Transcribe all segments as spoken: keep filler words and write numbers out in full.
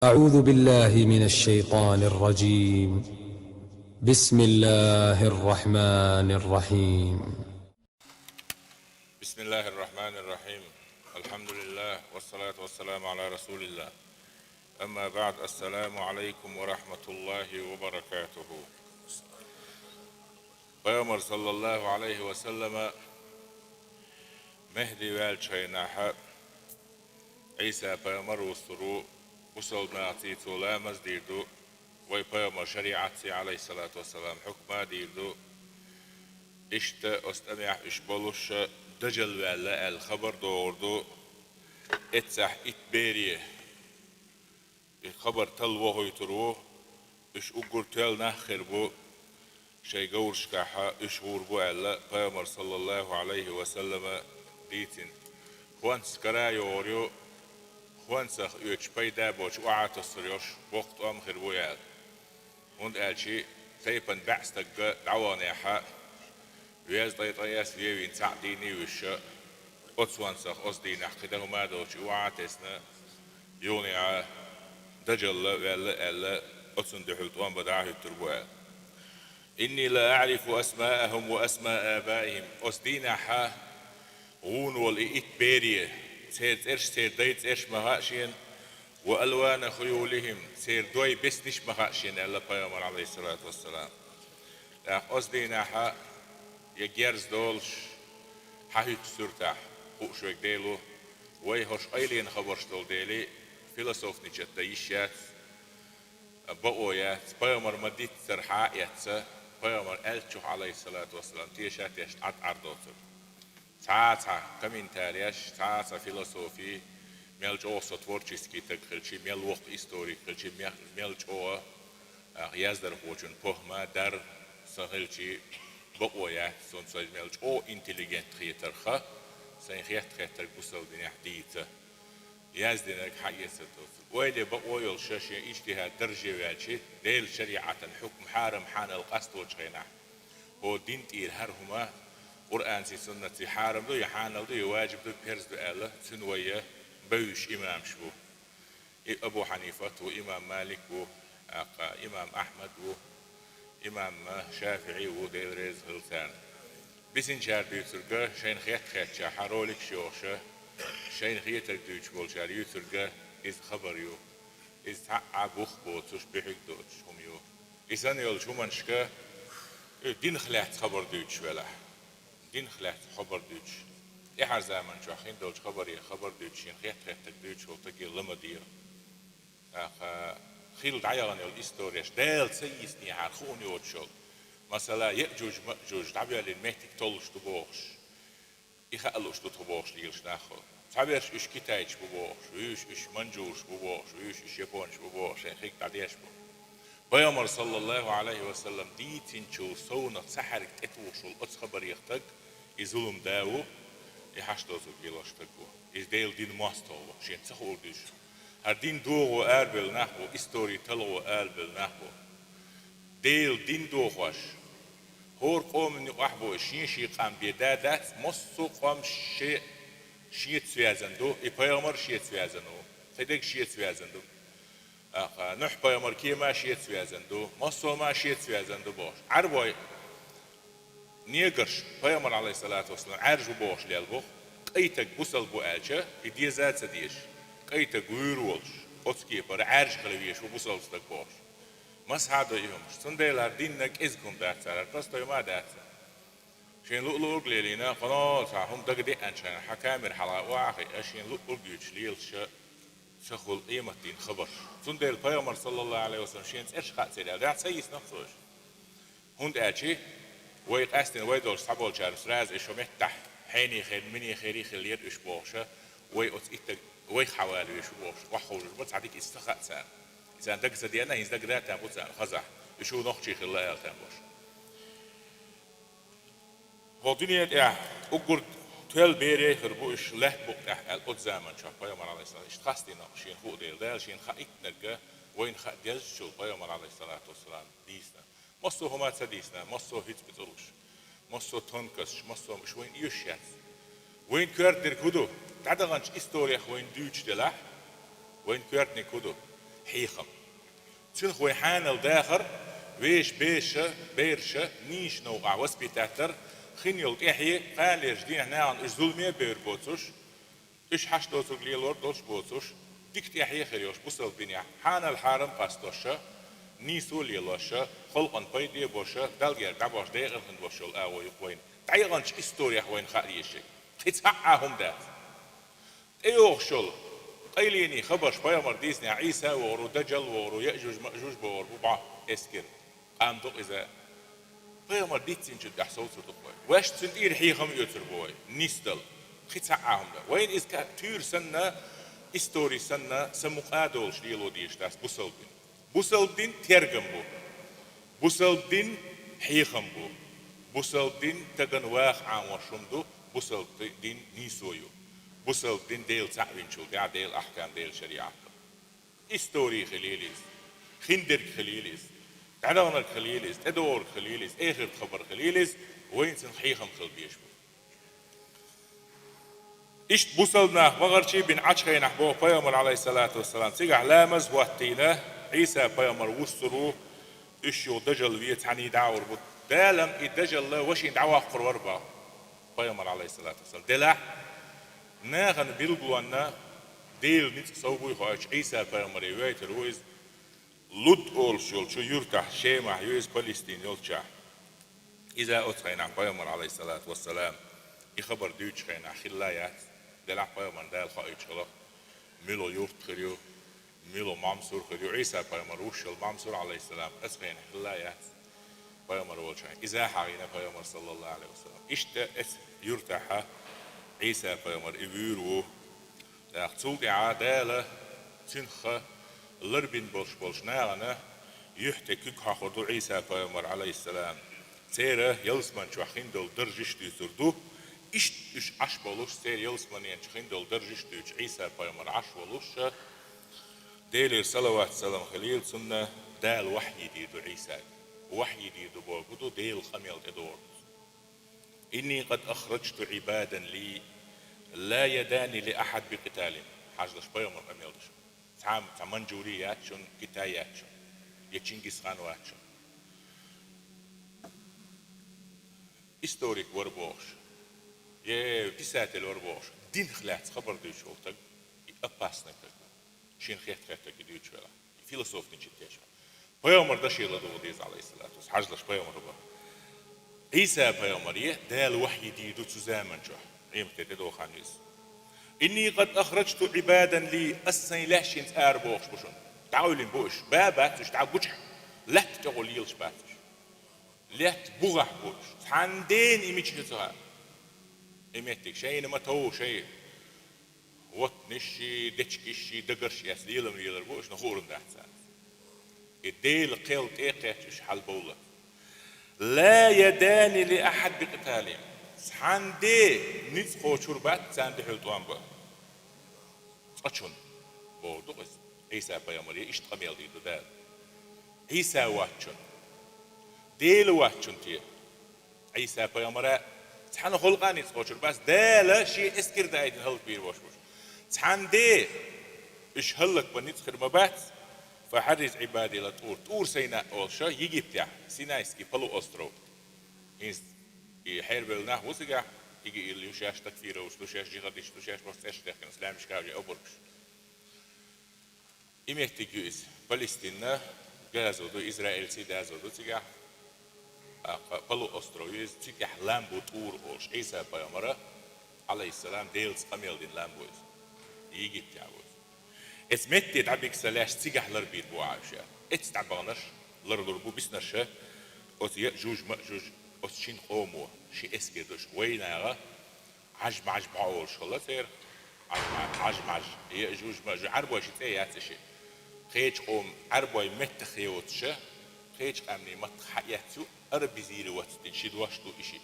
أعوذ بالله من الشيطان الرجيم. بسم الله الرحمن الرحيم. بسم الله الرحمن الرحيم. الحمد لله والصلاة والسلام على رسول الله. أما بعد، السلام عليكم ورحمة الله وبركاته. Пайхамар, саллаллаху Ӏалайхи ва саллама, Мехди ваьллачу хенахь, Ӏийса пайхамар вустур ву, бусалба нахаца цо ламаз дийр ду, вай пайхамар шариӀатца, Ӏалайхиссалату вассалам, хьукма дийр ду. Иштта оцу тӀамехь уьш болуш, дажал ваьлла аьлла хабар догӀур ду. Эццахь итт бере и хабар талла вохуьйтур ву, уьш уггар тоьлла нах хир бу, шайн говрашкахь уьш гӀур бу аьлла, пайхамар, саллаллаху Ӏалайхи ва саллама, дийцина. ХӀонс кара йогӀур ю, хӀонсах оьцуш пайда боцуш охьатосур йолуш боккха тӀом хир бу аьлла. ХӀунда аьлча тайпана бӀе стаг дӀаваханехь, веза ткъе ткъе эс вевийна цхьаъ дийне а вуьйш, оцу хӀонсах оцу дийнахь кхин дан хӀума а доцуш и охьа а тесна, юханехьа дажалла ваьлла аьлла, оцунна дуьхьал тӀом бан дӀахӀуьттур бу аьлла. إني لأعرف أسماءهم وأسماء آبائهم. Оцу дийнахь гӀуна волу и итт бере, церан цӀераш, церан дайн цӀераш ма хаьа шена, وألوان خيولهم, церан дойн бесниш ма хаьа шена, аьлла пайхамар, Ӏалайхиссалату вассалам. ТӀаккха оцу дийнахь я герз долуш, хьан хӀуьтту суьртахь, хууш верг Дела ву, вай хӀорш къайленан хабарш долу дела, философничать дан йиш яц, бакъо яц, пайхамар ма-дийццара хьан а эцца, пайхамар аьллачух, Ӏалайхиссалату вассалам, теша а тешна, Ӏад-Ӏар доцург. Цхьа а цхьа комментареш, цхьа а цхьа философи, мел чӀогӀа со творческий стаг хилчи, мел воккха историк хилчи, мел, мел чӀогӀа, а, яздархочун похӀма, дар сан хилчи, бакъо яц, суна со мел чӀогӀа интеллигент хетарх, сайн хетта-хеттарг бусалба динехь дийца. Яздинарг хьан эца доцург. Ойла бакъо йолуш шен ижтихӀад дарже ваьлчи, Делан шариӀатан хьукм хьарам-хьанал къасточу хенахь, хӀо дин тӀера хӀара хӀума Къуръанций, суннатций хьарам ду, я хьанал ду, я ваджиб ду, перз ду аьлла, цуьнан вай бевзаш имамаш бу. И Абу Хьанифат ву, имам Малик ву, тӀаккха имам Ахьмад ву, имам ШафиӀи ву, Дела реза хила царна. Бисинчара дуьйцург, шайна хетта-хеттачохь роликаш йохуш, шайна хетарг дуьйцуш болчара юьйцург, иза хабар ю. Иза цхьа а бух боцуш, буьхьиг доцуш хӀума ю. И санна йолчу хӀуманашка, э, динах лаьцна хабар дуьйцуш велахь. Динах лаьцна хабар дуьйцуш. ТӀаьхьара заманчохь хин долчу хабаре хабар дуьйцуш, шена хетта-хеттарг дуьйцуш волу стаге ла ма дера. ТӀаккха хилла дӀаяхана йолу истореш, Дала ца йийцинехьара хууш йоцуш йолу. Масала, Яъжуж-Маъжуж дӀабоьллина меттиг толлуш ду бохуш, и хаа лууш ду тхо бохуш лелаш нах хуьлу. Цхьаберш уьш китайцаш бу бохуш, вуьйш уьш манжураш бу бохуш, вуьйш уьш японаш бу бохуш, шайн хиг дӀадеш бу. Пайхамар, саллаллаху Ӏалайхи ва саллам, дийцинчул совнах цхьа хьаьрга тӀетухуш волу оцу хабарех стаг, и зулам да ву, и хьашт доцург лелош стаг ву. Иза Делан дин мостагӀа ву, шена ца хуур дуьйцуш. ХӀара дин догӀо арабевлла нах бу, истори талхо арабевлла нах бу. Делан дин дохош, хӀора къоман юкъахь бу, шен-шен къам бен да дац, массо а къам шен, шеца связан ду, и пайхамар шеца связан ву, кхидерг шеца связан ду. Аха, Нухь-пайхамар кема шеца связан ду, массо а ма шеца связан ду бохуш. Ӏарбой, негрш, пайхамар, Ӏалайхиссалату вассалам, Ӏаьржа ву бохуш лелла бу, кӀайтаг бусалба ву аьлча, и деза а ца дезаш, кӀайтаг вуьйр волуш, оцу кепара Ӏаьржа хила везаш ву бусалба стаг бохуш. Масхьа а ду и хӀумаш. Цундела хӀара динна кӀезиг хӀума дац цара, хӀара простой ма дац цара. Шен луъ-луъург лелийна, кхуьнан цхьа хӀума дага деана шайна, хьан камера хьалха охьа а хиъна, шен луъург юьйцуш лелаш ца хуьлу къематдийнан хабарш. Цундела пайхамар, саллаллаху Ӏалайхи ва саллам, шен цӀераш хаьа церан аьлла, дац ца йийцина-кх цо уьш. ХӀунда аьлча вай къаьстина вай долуш цхьаболчара сразу и шо меттахь, хьенехера, минехера хилла яра уьш бохуша, вай оцу иттаг, вайх хьавала везаш ву бохуш, охьаховшуш бу, цхьа дика иза ца хаьа царна. Царна дага ца деана, хӀинца дага да там бу царна хазахь, уьш ву нохчий хилла аьлла там бохуш. ХӀокху дуьне тӀехь уггар тоьлла бере а хир бу уьш лаьтта букъа тӀехь аьлла, оцу заманчохь пайхамар, Ӏалайхиссалам, иштта хастийна, шена хуур дела, Дала шена хаа иттинарг вайна хаа дезачул пайхамар, Ӏалайхиссалату вассалам, дийцина. Массо а хӀума ца дийцина, массо а хӀицкъи цӀуругаш, массо а тонкосташ, массо а хӀумаш вайна оьшуш яц. Вайна коьртаниг хӀун ду? ДӀадаханчу историх вайна дуьйцуш делахь, вайна коьртаниг хӀун ду? хьехам. Цуьнах вай хьанал дахар, вешан беша, бераша нийсачу новкъахь воспитать дар, хин йолу тӀаьхье, кхана лерчу дийнахь нахана уьш зуламе а бевр боцуш, уьш хьаш доцург лелор долуш боцуш, дика тӀаьхье а хир йолуш бусалба динехь, хьанал хьарам а къастоша, нийсо а лелоша, халкъана пайде а боша, Далла герга дӀабош декъала хин дош йолу агӀо ю-кх вайна. ДӀаяханчу историх вайна хаа дезаш ерг. Кхин цхьа а хӀума дац. ТӀейогӀуш йолу къайленийн хабарш пайхамар дийцинехь, Ӏийса вогӀур ву, Дажал вогӀур ву, Яъжуж-Маъжуж богӀур бу бохьа эскар. Къам ду-кх иза. Пайхамар дийцинчуьнга тӀехь совцур ду-кх вай. Ваьш цуьнан тӀера хьехам оьцур бу вай. Нисдала. Кхин цхьа а хӀума дан. Вайна иза ка-, туьйра санна, истори санна, сан мукъа а долуш лело дезаш дац бусалба дин. Бусалба дин тергам бу. Бусалба дин хьехам бу. Бусалба дин стагана ваха Ӏамош хӀума ду. Бусалба дин нийсо ю. Бусалба дин Дела цхьаъ винчул тӀаьхьа Делан ахкам, Делан шариӀат ду. Истори хилийла иза, хиндерг хилийла иза, дӀадаханарг хилийла иза, тӀедогӀург хилийла иза, эхартан хабар хилийла иза, вайна цуьнан хьехам хила дезаш бу. Иштта бусалба нах бахарчий бина Ӏачу хенахь боху пайхамар, Ӏалайхиссалату вассалам, цигахь ламаз а хӀоттийна, Ӏийса пайхамар вуссур ву, уьш юха Дажал вен цхьаьний дӀа а гӀур бу. Дала-м и Дажал вайшинна дӀавоккхур вара боху пайхамар, Ӏалайхиссалату вассалам. Делахь, нахана билгалонна Делан ницкъ сов буй хоуьйтуш Ӏийса пайхамаре вейтар ву иза, Луд олуш йолчу юьртахь, Шемахь ю иза, Палестин йолчохь. Иза оцу хенахь пайхамар, Ӏалайхиссалату вассалам, и хабар дуьйцучу хенахь хилла а яц, делахь пайхамарна Дала хоуьйтуш хилла, мила юрт хир ю, мила Мамсур хир ю. Ӏийса пайхамар вуссуш йолу Мамсур, Ӏалайхиссалам, оцу хенахь хилла а яц, пайхамар волчохь. Иза а хьахийна пайхамар, саллаллаху Ӏалайхи ва саллам. Иштта оцу юьртахь Ӏийса пайхамар и вуьйр ву. ТӀаккха цул тӀаьхьа Дала цуьнах ларбина болуш болчу нахана юьхь тӀе куьг хьокхур ду Ӏийса пайхамар, Ӏалайхиссалам. Церан ялсамани чохь хин долу даржаш а дуьйцур ду. Иштта уьш Ӏаш болуш, церан ялсаманин чу хин долу даржаш а дуьйцуш Ӏийса пайхамар Ӏаш волуш, Делера салават-салам хилийла цунна, Дала вахьйи дийр ду Ӏийсага. Вахьйи дийр ду бохург хӀун ду, Делан къамел тӀедогӀург. «Инни къад ахраджту Ӏибадан ли, ла ядани ли ахьад бикъиталихим». Хьажалаш, пайхамар къамел ду шу. Цхьа, цхьа Маньчжури яц шуна, Китай яц шуна, я Чингисхан вац шуна. Историк вара бохуш, я писатель вара бохуш, динах лаьцна хабар дуьйцуш волу стаг, и опасный стаг ву. Шена хетта-хетта и дуьйцуш велахь, и философничать деш велахь. Пайхамар дашийла ладугӀу деза, Ӏалайхиссалату вассалам, хьажалаш, пайхамар бара. Ӏийса пайхамаре Дала вахьйи дийр ду цу заман чохь, къематде тӀедогӀу хан ю иза. «Инни къад ахраджту Ӏибадан ли», ас сайн лаьшшинца ара бохуш бу шуна. ДӀагӀуьйлина бу уьш, ба бац уьш, дӀа гучахь, лаьтта тӀехула лелаш бац уьш. Лаьтта бухахь бу уьш. Цхьанна дена и мича хи ца хаьа. И меттиг шайна ма тов шай. Вотниш, дечкиш, дагарш эцна лелам лелар бу уьш, но хуур дац царна. И Делан кхел тӀе а кхаьчча уьш хьалабовла. «Ла ядани ли ахьад бикъиталихим». Цхьанна де ницкъ кхочур бац царна дуьхьал тӀом бан. Цкъачунна бохург ду-кх иза. Ӏийса пайхамаре иштта къамел дийр ду Дала. Ӏийса воцчунна, Дела воцчунна те. Ӏийса пайхамара цхьана халкъа ницкъ кхочур бац, Дала шен эскар даийтина хӀаллакбийр бохуш бу уьш. Цхьанна де уьш хӀаллакбан ницкъ хир ма бац. «Фахьарриж Ӏибади ла ТӀур». ТӀур Сайна олуш, Египтехь, Синайский полуостров. ХӀинца и хьерабевлла нах ву цигахь, ИГИЛ ю шаьш, такфировцаш ду шаьш, жихадисташ ду шаьш, просто цӀераш техкина, исламиш кавже обургаш. И меттиг ю иза. Палестина газо ду, Израильций дазо ду цигахь. ТӀаккха полуостров ю иза, цигахь лам бу ТӀур олуш. Ӏийса пайхамара, Ӏалайхиссалам, Делаца къамел дина лам бу иза. Египтехь бу иза. Эца метте дӀабигса лаьш цигахь ларбийр бу Ӏайша. Эца дӀабаханарш ларлур бу биснарша, оцу Яъжуж-Маъжуж, оцу шин къомо, ши эскер долуш. Вайнаха Ӏаж-мӀаж бохуш хилла церан. Ӏаж-мӀаж, Ӏаж-мӀаж, Яъжуж-Маъжуж, Ӏарбой ши цӀе яц и ши. Кхечу къоман Ӏарбой меттах йоцуша, кхечу къаьмнийн маттах хьаэцна ю, арабизировать дина ши дош ду и ши.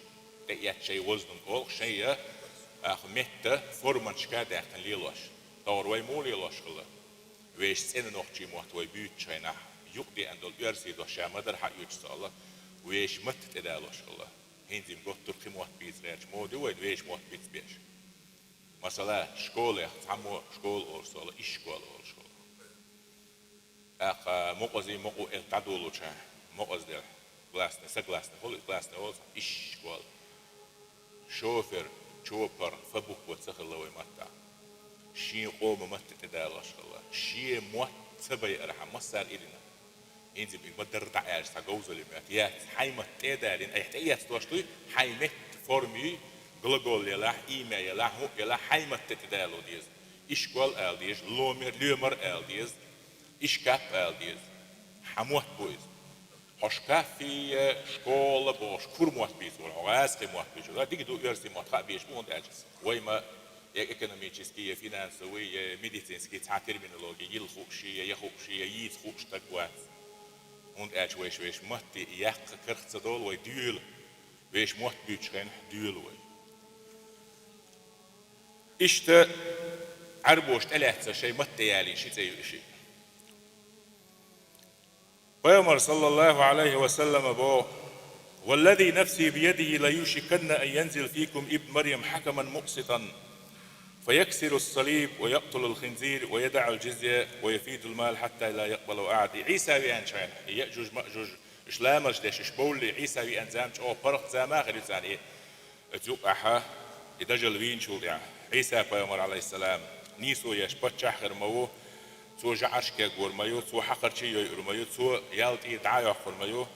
ТӀеэцна шайн вазнанга олу шайн я, аха, метта форманашка а даьккхина лелош. Тохара вай муха лелош хилла? Вешан цӀена нохчийн мотт вай буьйцучу хенахь, юкъа деана долу оьрсийн дош ша ма-дарра хьаоьцуш ца хилла, вешан матта тӀедалош хилла. ХӀинца-м готтур кхин мотт бийца гӀерташ, мода ю вайн вешан мотт бицбеш. Масала, школех цхьаммо школа олуш ца хилла, исшкола олуш хилла. ТӀаккха мукъазий мукъу эл дӀадолуча, мукъаза дела. Гласный, согласный, хул, гласный олу, ишкол. Шофер, чопар, фа буква ца хилла вай маттахь. Шен къоман матта тӀедалош хилла. Шен мотт ца байархьама, массара ирина. ХӀинца и ма-дарра дӀа аьлча, цхьа говзалла моьтту. Яц, хьайн матта тӀедалийна, айхьа тӀеэцдеш дуй, хьайн метта форма юй, глагол елахь, имя елахь, хӀуъа елахь, хьайн матта тӀедало деза. Ишкол ала деза, ломер, лоьмар ала деза, ишкап ала деза. Хьан мотт бу иза. Хьо шкаф я, школа бохуш, кура мотт буьйцур вара, хьо гӀазкхийн мотт буьйцур вара. Дика ду, оьрсийн мотт хаа безаш бу, хӀунда аьлча вай ма я экономический, я финансовый, я медицинский цхьа терминологи йила хууш, я, я хууш, я йийца хууш стаг вац. ХӀунда аьлча вайша вешан матте яккха карах ца долу вай доьла. Вешан мотт буьйцучу хенахь доьла вай. Иштта Ӏаьрбоша тӀелаьцна шайн матте ялийна ши цӀе ю и шиъ. Пайхамар, саллаллаху Ӏалайхи ва саллама, боху: «Валлази нафси биядихи лаюшиканна ан янзила фикум ибн Марьям хьакаман мукъситан, фаяксиру салиб ва якътулу хинзир ва ядаӀу джизья ва яфиду мал хьатта ла якъбалу ахьад». И Ӏийса веанчу хенахь, и Яъжуж-Маъжуж, уьш ламаз деш, уьш бовлле, Ӏийса веана зама чӀогӀа паргӀат зама а хир ю царна. И Оцу юкъахь и дажал вийначул тӀаьхьа Ӏийса-пайхамар, Ӏалайхиссалам, нийсо еш паччахь хир ма ву, цо жӀарш кегор ма ю, цо хьакхарчий йойур ма ю, цо ял тӀера дӀа а йоккхур ма ю,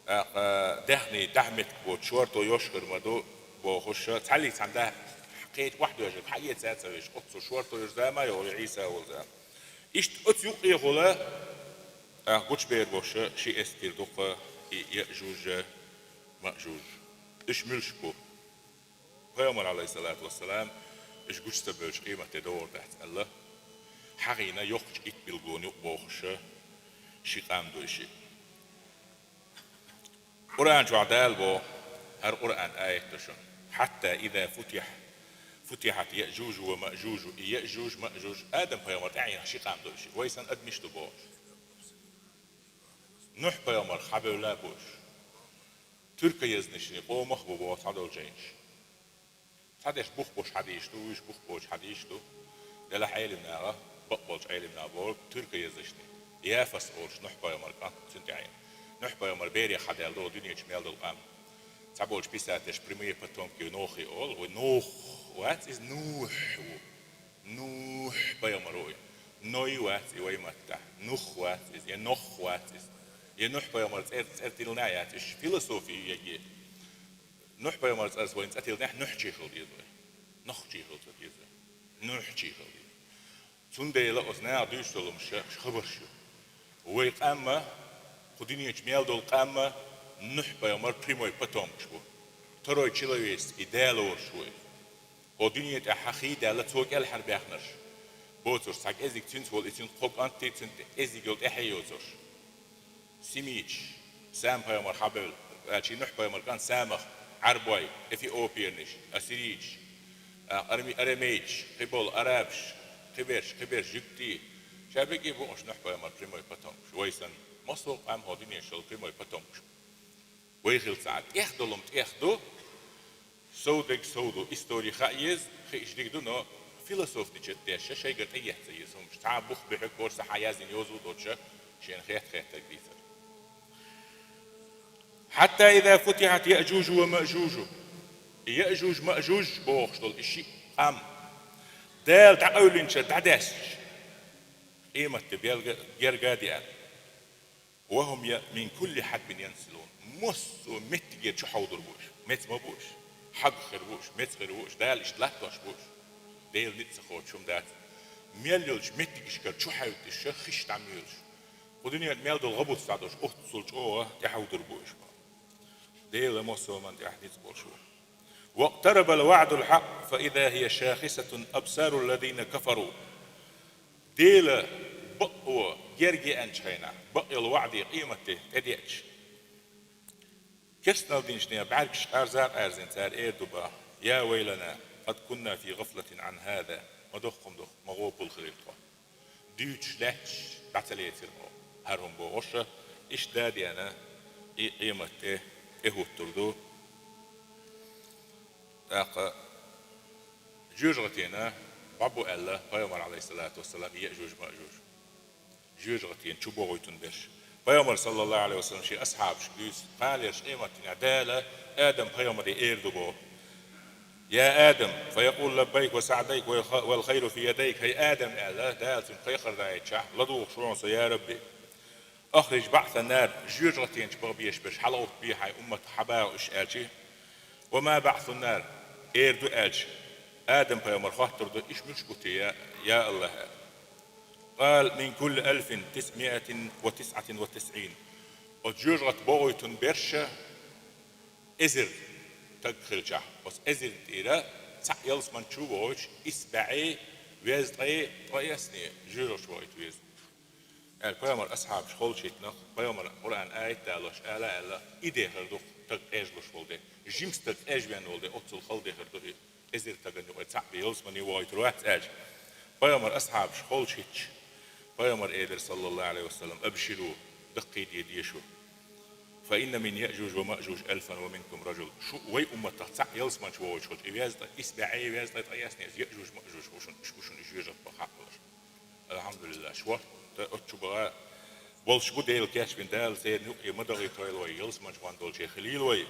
тӀаккха даьхний дӀа-меттиг боцу шорто йош хир ма ду, бохуш, цхьаллиг цхьана да кхечу охьадоьжург хьаэца а ца веш, оццул шорто йош зама а йогӀу и Ӏийса волу зама. Иштта оцу юккъехула, тӀаккха гучубер бохуш, ши эскар ду-кх и Яъжуж, Маъжуж. Уьш муьлш бу? Пайхамар, Ӏалайхиссалату вассалам, уьш гучу ца бевлча, къематде догӀур дац аьлла, хьахийна йоккхачу итт билгалонан юкъа бохуш, ши къам ду и шиъ. Къуръан чохь Дала боху, хӀара Къуръан аят ду шуна: «Хьатта иза футихь, футихьат Яъжужу ва Маъжужу». И Яъжуж, Маъжуж Адам-пайхамар тӀаьхьенах ши къам ду и шиъ. Вай санна адамаш ду бохуш. Нухь-пайхамар хьабевлла а бу уьш. Туьркан язданашний къомах а бу боху цхьадолу жайнаш. Цхьадерш бух болуш хьадисаш ду, вуьш бух боцуш хьадисаш ду. Делахь Ӏелам наха, бакъболчу Ӏелам наха бохург, туьркан язданашний. Яфас олуш Нухь-пайхамар кӀант, цуьнан тӀаьхье. Нухь-пайхамар берех хьадаьлла ду дуьнен чу мел долу къам. Цхьаболчу писателаша прямые потомки Нохи олу, вай Нох вац иза, Нухь ву. Нухь-пайхамар ву и. Ной вац и вай маттахь. Нух вац иза, я Нох вац иза. Я Нухь-пайхамар цӀер, цӀер тиллина а яц, уьш философи ю яге. Нухь-пайхамар цӀарца вайна цӀа тиллинехь, Нухьчий хила деза вай. Нохчий хила ца деза вай. Нухьчий хила деза. Цундела оцу наха дуьйцуш долу хӀумнаш хабарш ю. Вай къам а, кху дуьнен чу мел долу къам а Нухь-пайхамар прямой потомкаш бу. Второй человеческий, далораш ву иза. Хьо дуьне тӀехь хи даьлла, цо кӀелхьарбаьхнарш. Боцурш цхьа кӀезиг цуьнца волу, и цуьнан кхо кӀант а, цуьнан тӀе кӀезиг йолу тӀаьхье йоцурш. Семиташ, Сам-пайхамар хьабевлла, аьлча, Нухь-пайхамар кӀант Самах, Ӏарбой, эфиопиянаш, ассириташ, а, арми-, арамейташ, кхиболу арабаш, кхиберш, кхиберш жуьгтий. Ша бегий бу уьш Нухь-пайхамар прямой потомкаш. Вай санна, массо а къам хьо дуьнен чу йолу прямой потомкаш. Вай хила ца Ӏа, тӀех долу-м тӀех ду, сов дерг сов ду, истори хаа еза, хиъча дика ду, но философи дича деш, шайгара тӀеэцна еза хӀумнаш. Цхьа бух буьхьиг корса хьан яздина йоза а доцуша, шена хетта-хеттарг дийцар. «Хьатта иза футихьат Яъжужу ва Маъжужу». И Яъжуж-Маъжуж бохуш долу и шиъ къам Дала дӀакъевлинчара дӀадаьстича, къематде белга-, герга а деана. «Ва хӀум я-, мин кулли хьадбин янсилун». Массо а меттигера чухьовдур бу уьш. Меца ма бу уьш. Хьагах хир бу уьш, меца хир бу уьш, Дала иштта латтош бу уьш. Делан ницкъ ца кхочуш хӀума дац. Мел йолчу меттигашкара чухьаьвдда уьш, хиш дӀамоьлуш. Кху дуьненан мел долу гӀа буц дӀадолуш, оццул чӀогӀа тӀехьовдур бу уьш. Дела массо а хӀуманна тӀехь ницкъ болуш ву. «Вакътарабал ваъдул хьакъ, фа иза хия шахисатун абсарул лазина кафару». Дела бакъо герга еанчу хенахь, бакъ йолу ваъди къематде тӀедеача, керстаналла динчу нехан бӀаьргаш къарза а къаьрзина, цара эр ду боху: «Я вайлана, къад кунна фи гӀафлатин Ӏан хӀаза». Ма дохкхума доху, ма гӀопал хилира тхо. Дуьйцуш лаьтташ дӀа ца лецира мо хӀара хӀума бохуша, иштта да а деана, и къематде тӀехӀуттур ду. ТӀаккха жоьжахатина бӀо бу аьлла пайхамар, Ӏалайхиссалату вассалам, и Яъжуж-Маъжуж. жоьжахатена чу бохуьйтун берш. Пайхамар, саллаллаху Ӏалайхи ва саллам, шен асхьабашка дуьйцу, кхана лерчу къематдийнахь Дала Адам пайхамаре эр ду боху: «Я Адам, фаякъулу лаббайк ва саъдайк ва ха-, вал хайру фи ядайк», хӀай Адам, аьлла, Дала цуьнга кхайкхар даийтчахь, ладугӀуш ву хьуна со, я Рабби. «Ахриж баӀсан-нар», жоьжахатена чу баха безаш берш хьала а гӀутту бе хьайн умматах, хьабагӀа уьш аьлча. «Ва ма баӀсун-нар», эр ду аьлча, Адам пайхамар хоттур ду: «Уьш муьлш бу те, я, я АллахӀ?» Къала: «Мин кулли алфин тисъмиатин ва тисъатин ва тисъин». Оцу жоьжахат бохуьйтун берш эзар таг хилчахь, оцу эзарна тӀера цхьаъ ялсамани чу а вохуьйтуш, исс бӀе везткъе ткъаесна жоьжахати чу вохуьйту веза. Аьлла, пайхамар асхьабаш холчахӀиттинарх, пайхамар Къуръан аят а далош, ала а аьлла, и дехар ду-кх таг къежлуш волу де, жима стаг къежвен волу де, оццул хала дехар ду и, эзар тагана юкъе цхьаъ бен ялсамани вохуьйтур вац аьлча. Пайхамар асхьабаш холчахӀиттича, пайхамар элира, саллаллаху Ӏалайхи ва саллам: «Абширу, даккхийде де шу. Фа инна мин Яъжуж ва Маъжуж алфан ва минкум ражул». Шу вай умматах цхьаъ ялсамани чу вохуьйтуш хилча, и везткъе, исс бӀе везткъе ткъаесна иза Яъжуж-Маъжуж бу шуна, уьш бу шуна и жоьжахати баха хьакъ болуш. Алхьамдулиллах, шортта оцу чу баха болуш бу, Дела кечбина, Дала церан юкъе ма дахийтойла вай, ялсамани чу ван долчех хуьлийла вай.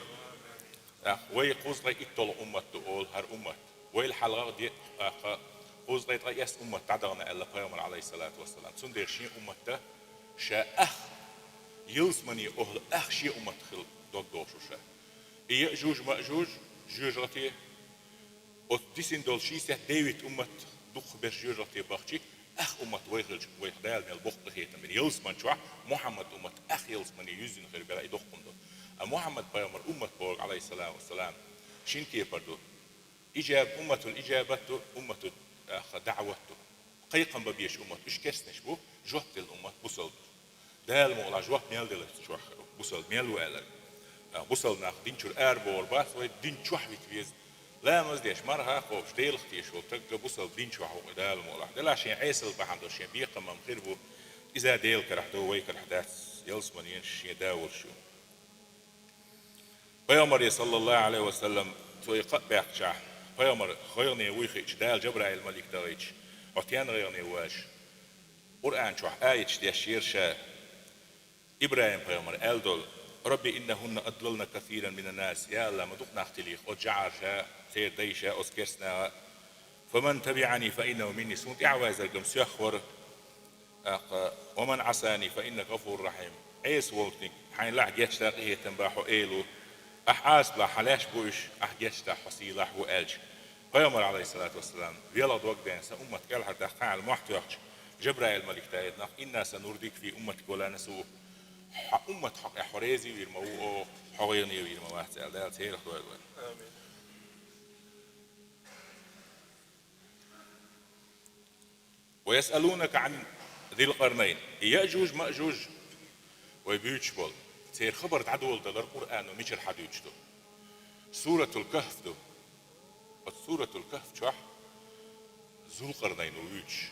ТӀаккха вай кхузткъе итталгӀа уммат ду олу хӀара уммат. Вайл хьалха де, тӀаккха кхузткъе ткъаесна уммат дӀадахана аьлла пайхамар, Ӏалайхиссалату вассалам. Цундела шен уммат дан ша ах, ялсамани охӀла ах шен уммат хила дог дохуш ву ша. И Яъжуж-Маъжуж жоьжахати, оцу дисина долу шестьдесят девять уммат дукхахберш жоьжахати бахчи, ах уммат вай хилча, вайх Дала мел боккха къинхетам бина. Ялсамани чохь Мухьаммад уммат ах ялсамани юьззина хир бара, и доккха хӀума ду. А Мухьаммад пайхамар уммат бохург, Ӏалайхиссалату вассалам, шина кепара ду. Ижаб-, умматул ижабат ду, умматул, а, даъват ду. Кхайкхам бан безаш уммат, уьш керстанаш бу, жоп делла уммат бусалба. Дала мукъалахь жоп мел делла чохь хир ву, бусалба мел ву аьлларг. А, бусалба нах дин чуьра арабохур бац, вай дин чохь вита веза. Ламаз деш, марха а кхобуш, Делах тешаш волу стаг бусалба дин чохь ву, Дала мукъалахь. Делахь шен Ӏесалла бахьана долуш шен бекхам ма хир бу, иза Делан карахь ду, вай карахь дац, ялсаманенаш шен да волуш ю. Пайхамаре, саллаллаху Ӏалайхи ва саллам, цо и кхаъ баьккхичахь, пайхамар гӀайгӀане вуй хиъча, Дала Жабраил малик дахийтча, хьо стенна гӀайгӀане ву аьлча, Къуръан чохь аяташ дешъера ша, ИбрахӀим-пайхамар аьлла долу: «Рабби иннахунна адлална касиран минан-нас», я АллахӀ, ма дукха нах тилийхи оцу жӀараша, церан дайша, оцу керстанаша. «Фаман табиӀани фа иннаху минни», суна тӀаьхьаваьззарг-м соьх вара. ТӀаккха: «Ва ман Ӏасани фа иннака гӀафурур рахьим». Ӏеса волчунна хьайна лаахь гечдаккха къинхетам бан хьо Эла ву. Ахь Ӏасалахь, хьан лаьш бу уьш, ахь гечдахь, хьо сийлахь ву аьлча. Пайхамар, Ӏалайхиссалату вассалам, велха дог бен, сан уммат кӀелхьардаккха аьлла мохь тоьхча, Жабраил малик дахийта нах: «Инна санурдика фи умматика ва ла насук». Хьан уммат хьо къехь хьо реза вийр ма ву оха, хьо гӀайгӀане вийр ма вац аьлла, Дала церах дойла вай. Амин. «Ва ясъалунака Ӏан Зил-Къарнайн». И Яъжуж-Маъжуж вай буьйцуш болу. Церан хабар дӀадоладалар Къуръано мичара хьадуьйцуш ду? Суратул Кахф ду. Оцу Суратул Кахф чохь Зул-Къарнайн ву вуьйцуш.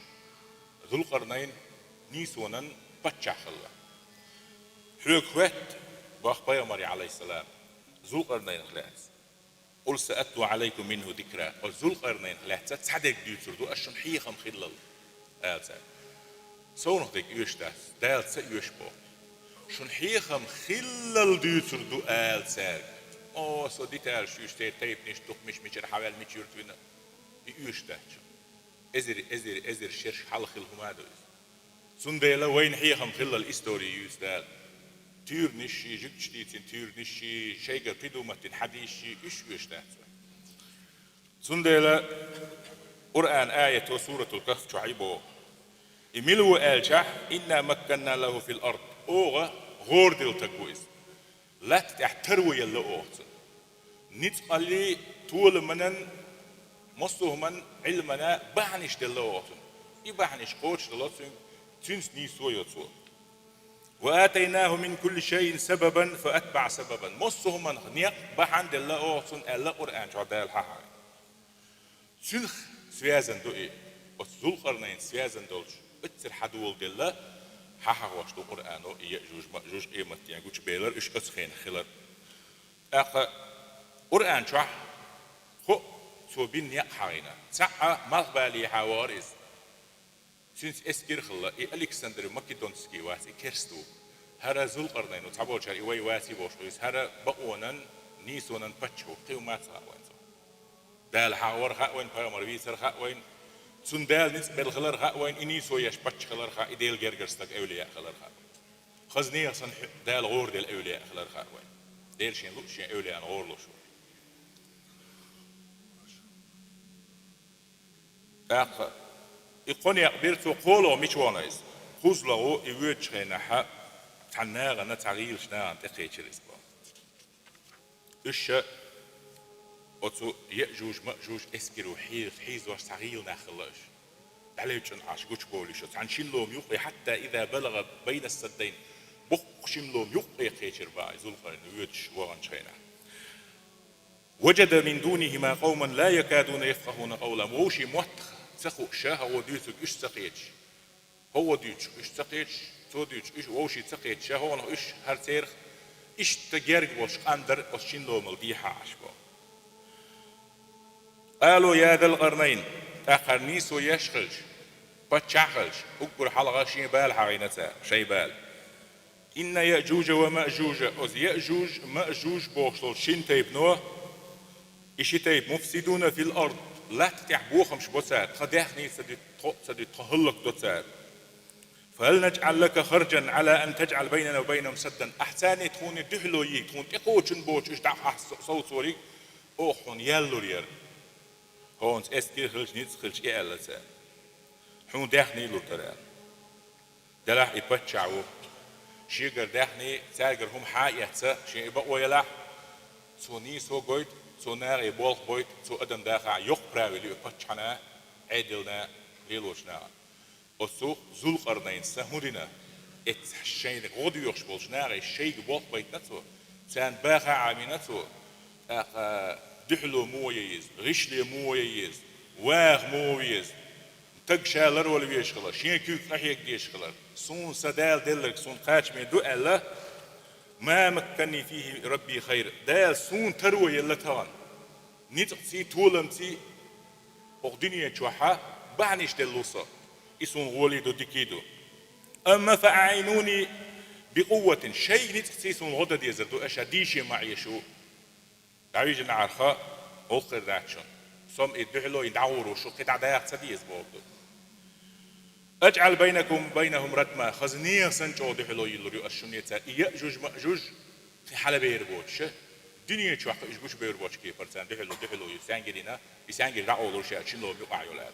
Зул-Къарнайн нийсонан паччахь хилла. Хьоьга хоьтту, боху пайхамаре, Ӏалайхиссалам, Зул-Къарнайнах лаьцна. «Къул саатлу Ӏалайкум минху зикра». Оцу Зул-Къарнайнах лаьцна цхьа дерг дуьйцур ду ас шуна, хьехам хиллал, ала цаьрга. Совнах дерг оьшуш дац, Дала ца оьшу боху. Шуна хьехам хиллал дуьйцур ду, ала цаьрга. О, со деталаш юьйцуш, церан тайпанаш, дукха мича-мичара хьаваьлла, мича юьрта вина, и оьшуш дац шуна. Эзар, эзар, эзар шераш хьалха хилла хӀума ду иза. Цундела вайна хьехам хиллал истори юьйцу Дала. Туьйранаш, жуьгташа дийцина туьйранаш, шайгара придумать дина хьадисаш, уьш оьшуш дац вай. Цундела Къуръан аято Суратул Кахф чохь и боху. И мила ву аьлчахь: «Инна макканна лаху фил ард». Оха гӀора делла стаг ву иза. Латта тӀехь таро елла оха цунна. Ницкъаллин, толаманан, массо а хӀуманан, Ӏилманан бахьанаш делла оха цунна. И бахьанаш кхочушдало цуьнга, цуьнца нийсо йо цо. «Ва атайнаху мин кулли шайин сабабан фа атбаӀа сабабан». Массо а хӀуманах некъ, бахьана делла оха цунна аьлла Къуръан чохь Дала хьахьа. Цуьнах связан ду и, оцу Зулкъарнайнца связан долчу, оццара хьадоладелла, хьахьахош ду Къуръано и Яъжуж-Маъжуж къематдийнахь гучубелар, уьш оцу хенахь хилар. ТӀаккха Къуръан чохь кхоъ цо бина некъ хьахийна. Цхьаъ малхбалехьа вахара иза. Цуьнца эскар хилла, и Александр Македонский вац, и керста ву. ХӀара Зулкъарнайн ву, цхьаболчара и вай ваций бохуш хьуьйсу. ХӀара бакъонан, нийсонан паччахь ву, кхин ву ма ца хаьа вайн цо. Дала хьахавар хаьа вайн, пайхамар вийцар хаьа вайн, цунна Дала ницкъ белла хилар хаьа вайн, и нийсо еш паччахь хилар хаьа, и Делан гергара стаг, эвлияъ хилар хаьа вайн. Хаза нехан санна хьо-, Дала гӀораделла эвлияъ хилар хаьа вайн. Дела шен луъу шен эвлияъна гӀора луш ву. ТӀаккха и кхо некъ бира цо, кхоалгӀа мича вахана иза? КхозлагӀа и воьдучу хенахь цхьана нахана, цхьа гӀийлачу нахана тӀекхечира иза боху. Уьш ша оцу Яъжуж-Маъжуж эскаро хье-, хьийзош цхьа гӀийла нах хилла уьш. ДӀалевчӀун Ӏаш гучубовлуш, цхьана шина лома юккъе, хьатта иза балагӀа байна ссаддайн, боккха шина лома юккъе кхечира боху и Зулкъарнайн воьдуш ваханчу хенахь. وجد من دونهما قوما لا يكادون يفقهون قولا. Вовшийн мотт ца хууш, хӀокхо дуьйцург уьш ца кхеташ. ХӀокхо дуьйцург уьш ца кхеташ, цо дуьйцург уьш, вовшийн ца кхеташ, хӀокхунах уьш, хӀара церах иштта герга болуш къам дара оцу шина ломал дехьа Ӏаш боху. قالوا يا ذا القرنين, тӀаккха хӀара нийсо еш хилча, паччахь а хилча, уггар хьалха шен бала хьахийна цара, шайн бала. إن يأجوج ومأجوج, оцу Яъжуж, Маъжуж бохуш долчу шина тайпано, и ши тайпа مفسدون في الأرض, латта тӀехь бохамаш бо цара, тхан даьхни ца дуьту, тхо а ца дуьту, тхо хӀаллакдо цара. فهل نجعل لك خرجا على أن تجعل بيننا وبينهم سدا. Ахь царна тхуна дуьхьало йийга, тхуна тӀекхочун боцуш уьш дӀа ахь со-, совцориг, оха хьуна ял лур яра. ХӀокхуьнца эскар хилча, ницкъ хилча, и аьлла цара. Хьуна даьхни лур дара аьлла. Делахь и паччахь ву. Шегара даьхни цаьргара хӀума хьа а эцна, шен и бакъо елахь, цо нийсо гойту, цо нахе болх бойту, цо адам дахахь, йоккха правил ю и паччахьна, Ӏедална, лелочу нахана. Оцу Зулкъарнайнас хӀун дина? Эццахь шайна гӀо доьхуш болчу нахе шайга болх байтина цо, царна баха а Ӏамийна цо, тӀаккха дуьхьало муха ян еза, гӀишле муха ян еза, ваха муха веза, стаг ша ларвала везаш хилар, шен куьйга къахьега дезаш хилар, суна сан Дала делларг суна кхачаме ду аьлла, ما مكني فيه ربي خير, Дала суна таро елла тахана, ницкъций, толамций, хӀокху дуьнен чохь бахьанаш делла ву со, и суна гӀоле ду, дика ду. أما فأعينوني بقوة, шайга ницкъций суна гӀо дан дезар ду, аша дийше ма Ӏеша. ДӀавижина Ӏарха, гӀуллакх хир дац шуна. Со-м и дуьхьало, и дӀагӀур ву, шу кхин дӀа даха ца деза боху ду. أجعل بينكم وبينهم ردما, хаза нехан санна чӀогӀа дуьхьало йиллур ю ас шуна цара. И Яъжуж-Маъжуж кхин хьалабер боцуш, дуьнен чохь кхин уьш гучубевр боцчу кепара царна дуьхьало, дуьхьало ю, саьнгирина, и саьнгира дӀакъовлур ша шина лома юкъахь йолу аьлла.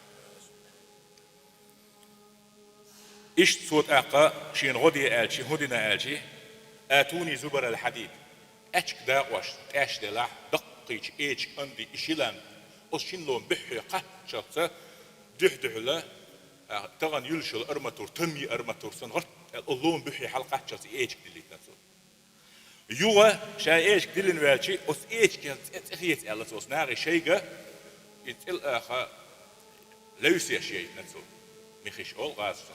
Иштта цо тӀаккха шена гӀо де аьлчи, хӀун дина аьлчи, آتوني زبر الحديد, аьчка дакъош тӀеш делахь, даккхийчу эчиг анди и ши лам, оцу шина лома буьххье кхаччалца дуьхь-дуьхьала, а, тахана юьллуш йолу арматура, тамйи арматура санна, гӀатта аьлла, оцу лома буьххье хьалакхаччалца и эчиг диллийтина цо. Юха ша эчиг диллина ваьлчи, оцу эчигах цӀе, цӀе хеца аьлла цо, оцу нахе шайга и цӀе лаха левсеш яйтина цо. Мехиш олу гӀаза цо.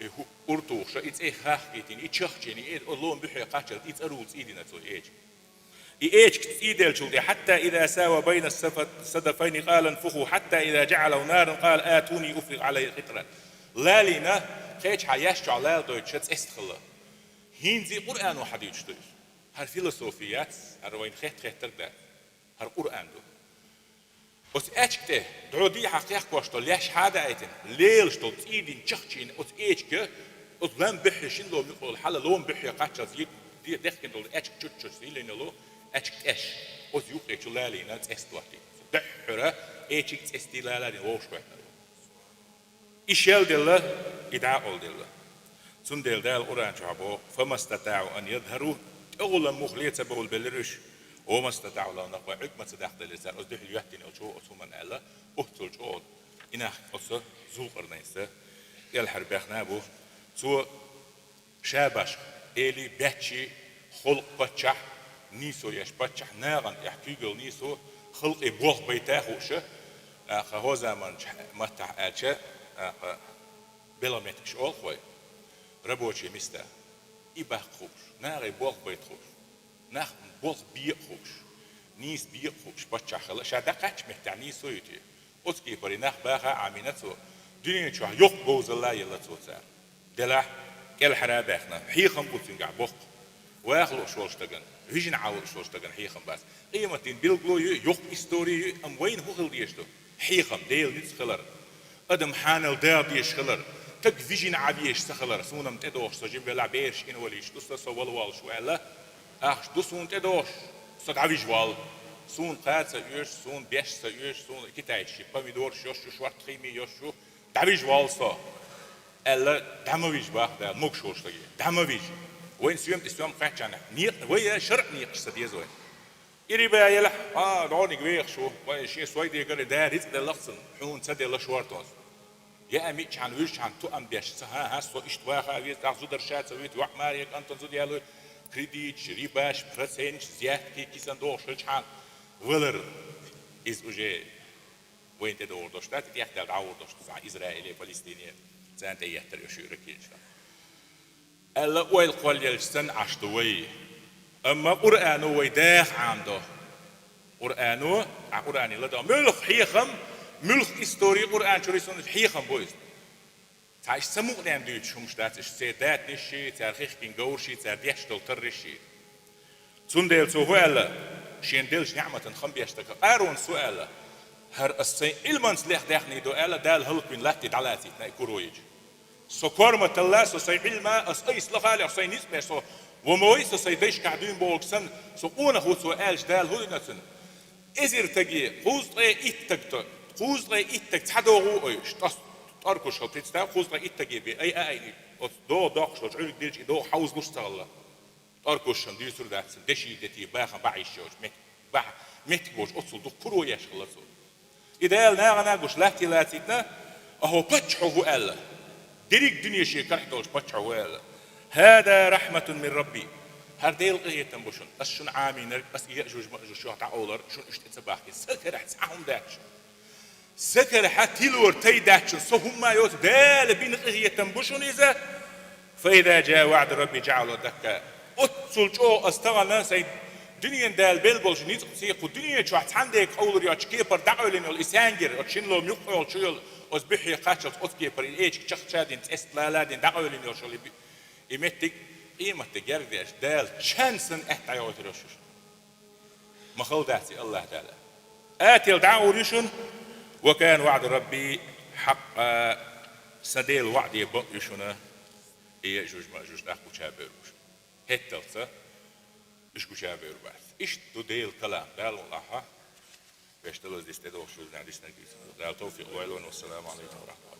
И хӀу-, ур тухуша, и цӀе хахкийтина, и чахчийна, и э-, оцу лома буьххье кхаччалц и цӀарула цӀийдина цо и эчиг. И эчиг цӀийделлачул тӀе, حتى إذا ساوى بين الصف-, الصدفين قال انفخوا، حتى إذا جعله نارا قال آتوني أفرغ عليه قطرا. Лалийна, кхечахьа яьш чохь лала дойтуша цӀеста хилла. ХӀинца и Къуръано хьан дуьйцуш ду иза? ХӀара философи яц, хӀара вайна хетта-хеттарг дац. ХӀара Къуръан ду. Оцу аьчка тӀе дӀо дехьа кхехкош долу леш хьа а даийтина, лелаш долу цӀийдина, чахчийна оцу эчига, оцу лам буьххье шина лома юкъа йолу хьала лома буьххье кхаччалц йи-, де-, дехкина долу аьчка чуччуш йиллина йолу аьчка тӀеш, оцу юккъе чу лалийна цӀеста хӀоттийна. Дуьххьара эчиг цӀестий лала дина вовшахӀоьттина. И шел делла, и дӀакъовла делла. Цундела Дала Къуръан чохь боху: فما استطاعوا أن يظهروه, тӀегӀуллам муха ле ца бовла беллира уьш, وما استطاعوا له نقبا, Ӏуьрг ма ца даккхаделира цара оцу дуьхьал йоьттина йолчу оцу хӀуманна аьлла, оццул чӀогӀа и нах оцу Зулкъарнайнца кӀелхьара баьхна а бу. Цо ша башха, эли, баьччи, халкъ паччахь, нийсо еш паччахь, нахана тӀехь куьйгалла нийсо, халкъе болх байта а хууша, аха, хӀо заманчу маттахь аьлча, аха, белхан меттигаш олу-кх вай, рабочие места. И баккха хууш, нахе болх байта хууш, нах болх бе а хууш, нийса бе а хууш паччахь хилла, ша дӀакхаьчча меттехь нийсо ю те. Оцу кепара и нах баха а Ӏамийна цо, Дуьнен чохь йоккха говзалла а елла цо цара. Делахь, кӀелхьара а баьхна, хьехам бу цуьнгахь боккха. Ваха лууш волчу стагана, вижина Ӏа лууш волчу стагана хьехам бац. Къематдийнан билгало ю, йоккха истори ю, амма вайна хӀун хила дезаш ду? Хьехам, Делан ницкъ хилар, адам хьанал дагӀа дезаш хилар, стаг вижина Ӏа везаш ца хилар, суна-м тӀедогӀуш со жима велахь, бераш инвалидаш ду сан, со вала воллуш ву аьлла, ахча ду суна тӀедогӀуш, со дӀавижа воллу. Суна кха ца оьшу, суна беш ца оьшу, суна китайцаш ши помидораш йош ю, шортта химий йош ю, дӀавижа воллу со, аьлла, дӀа ма вижа боху Дала, могуш волчу стаге. ДӀа ма вижа. Вайна соьма тӀе соьма кхаьччахьана, некъ, вай шарӀан некъаш ца деза вайна. И риба елахь, а, дӀониг вехаш ву, вай шен сой дегара да рицкъ деллакх цунна, хьуна ца делла шортонца. Яа миъчхьана, вуьжчхьана тоам беш ца, хӀан-хӀа, со иштта ваха а веза, тӀаккха зударша а ца вуьту, йоӀ маре, кӀантана зуда ялой, кредиташ, рибаш, проценташ, взятки, кисан дохуш хилчхьана валар. Иза уже вайна тӀедогӀур долуш дац, и тӀехдаьлла дӀагӀур долуш ду, цхьа Израиле, Палестине, царна тӀе еттар уьш ракеташ. Аьлла, ойла кхоллаелча санна Ӏаш ду вай. Амма Къуръано вай даха Ӏамадо. Къуръано, а Къуръане ладо. Муьлха хьехам, муьлха истори Къуръан чуьра ю, суна хьехам бу иза. Цхьа иштта самукъадаьнна дуьйцуш хӀумаш дац, иштта церан датанаш ши, цара хихкина говраш ши, цара деш долу тарраш ши. Цундела цо хӀун аьлла, шена деллачу неӀматан хам беш стага, Къарунас хӀун аьлла, хӀара ас сайн Ӏилманца леха даьхний ду аьлла, Дала хӀаллаквина латте дӀалацийтина и куро йича. Со корматалла, со сайн Ӏилма, ас айса лаха а леха, сайн ницкъ беш, со ва мой, со сайн дайшкахь дуьйна бохург санна, со къонах ву цо аьлча, Дала хӀун дина цунна? Эзар стаге, кхузткъе итт стаг то, кхузткъе итт стаг цхьа догӀу а ойуш, тӀос-, тӀоркуш хила, представь, кхузткъе итт стаге бен, ай, ай, ай, оцу догӀу доккхуш долчу Ӏуьллиг дилча и догӀу хьовзалуш ца хилла. ТӀоркушшан дуьйцур дац, деши дети бахан бахьа йиш йолчу мет-, бахьа меттиг волчу оццул дукха куро еш хилла цо. И Дала нахана гуш латте лацийтина, ахьо паччахьо хӀу аьлла. Дерриг дуьне шен карахь долчу паччахьо хӀу аьлла. «ХӀаза рахьматун мин Рабби». ХӀара Делан къинхетам бу шуна. Ас шуна Ӏамийнарг, ас Яъжуж-Маъжуж шух дӀакъовлар, шуна уьш тӀе ца бахкина. Сан карахь цхьа хӀума дац шуна. Сан карахь тилор тай дац шуна, со хӀумма а йоцу Дала бина къинхетам бу шуна иза. «Фа иза джаа ваӀду Рабби джаӀалаху дакка». Оццул чӀогӀа ас тахана сайн дуьненан Дала белла болчу ницкъаца кху дуьне чохь цхьаьна дега къовлур йоцчу кепара дӀакъевлина йолу и саьнгира, оцу шина ломан юккъехула чу йолу, оцу буьххье кхаччалц оцу кепара и эчиг чахча а дина, цӀеста лала а дина дӀакъевлина йолуш йолу и, и меттиг, къематде герга деш, Дала чан санна аьтта дӀайохуьйтур йолуш ю шуна. Ма хала дац и АллахӀ Дала. Ател дӀа а гӀур ю шуна, «Ва кана ваӀду Рабби хьакъа», сан Делан ваӀде бакъ ю шуна, и Яъжуж-Маъжуж тӀаккха гуча а бевр бу шуна. ХӀетталца уьш гуча а бевр бац. Иштта ду Делан калам. Дала мукъ лахь, вешан далаза дис тӀедогӀуш вуьзна диснарг дийца. Дала тавфикъ лойла вайна. Вассаламу Ӏалайкум ва рахьматуллахӀ.